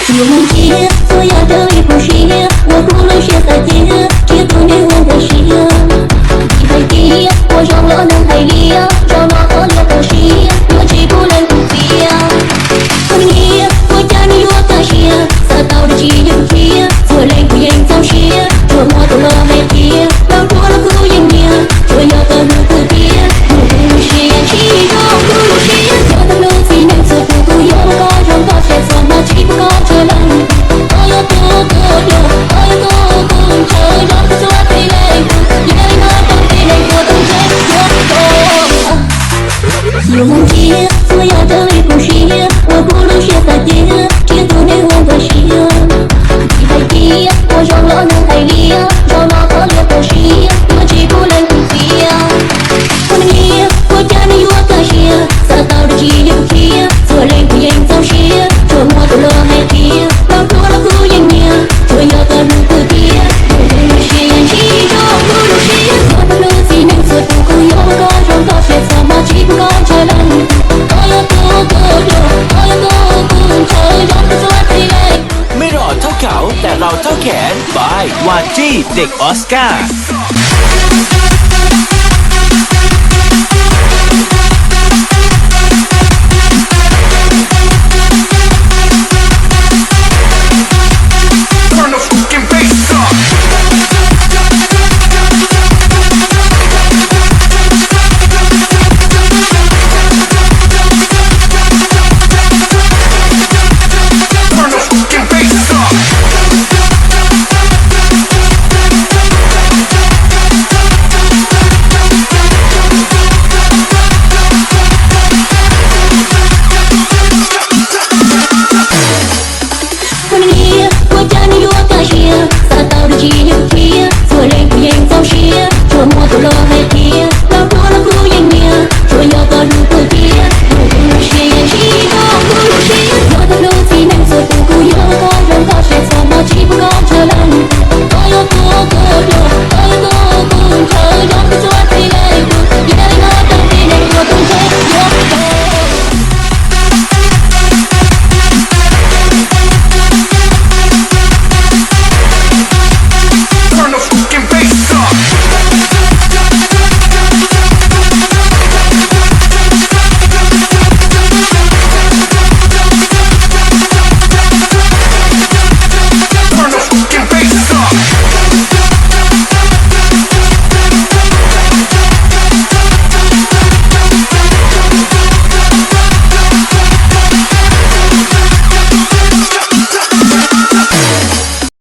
Yuav mus cia, txhua yam raws li kuv siab, ua kuv lub siab xav cia, thiab tus neeg uas nkawd siab. Tsis hais tias ua zoo los neeg hais tias, zoo no qhov luag tau siab, yuav tsis pub leej twg txiav. Koj niam, ua cas nej yuav kaj siab, xav tau dab tsi yeej khiav, txhua leej kuv yeej txaus siab, tsuas muaj tus los hais qhia, los ruam los kuv yeej nyiam, tsuas yog koj hlub kuv tiag, mus kuv lub siab tsis zoo kuv lub siab, txhua tag lub txim neej txhua tus kuv yuav ua koj zoo koj siab txhua hmo tsis pub koj tsawg leej. Koj yog tus kuv hlub, koj yog tus kuv ntshaw, zoo koj txhua tus leej, yog li no rau peb leej tuaj tus ntshaw yuav koj. Yuav mus cia, txhua yam raws li kuv siab, ua kuv lub siab xav cia, thiab tus neeg uas nkawd siab. Tsis hais tias ua zoo los neeg hais tias, zoo no qhov luag tau siab, yuav tsis pub leej twg txiav. Koj niam, ua cas nej yuav kaj siab, xav tau dab tsi yeej khiav, txhua leej kuv yeej txaus siab, tsuas muaj tus los hais qhia, los ruam los kuv yeej nyiam, tsuas yog koj hlub kuv tiag, mus kuv lub siab tsis zoo kuv lub siab, txhua tag lub txim neej txhua tus kuv yuav ua koj zoo koj siab txhua hmo tsis pub koj tsawg leej. Koj yog tus kuv hlub, koj yog tus kuv ntshaw, zoo koj txhua tus leej. Mej Roj Thoob Khaum, Tam Laus Thoob Khaum, by Y G, tus Oscar.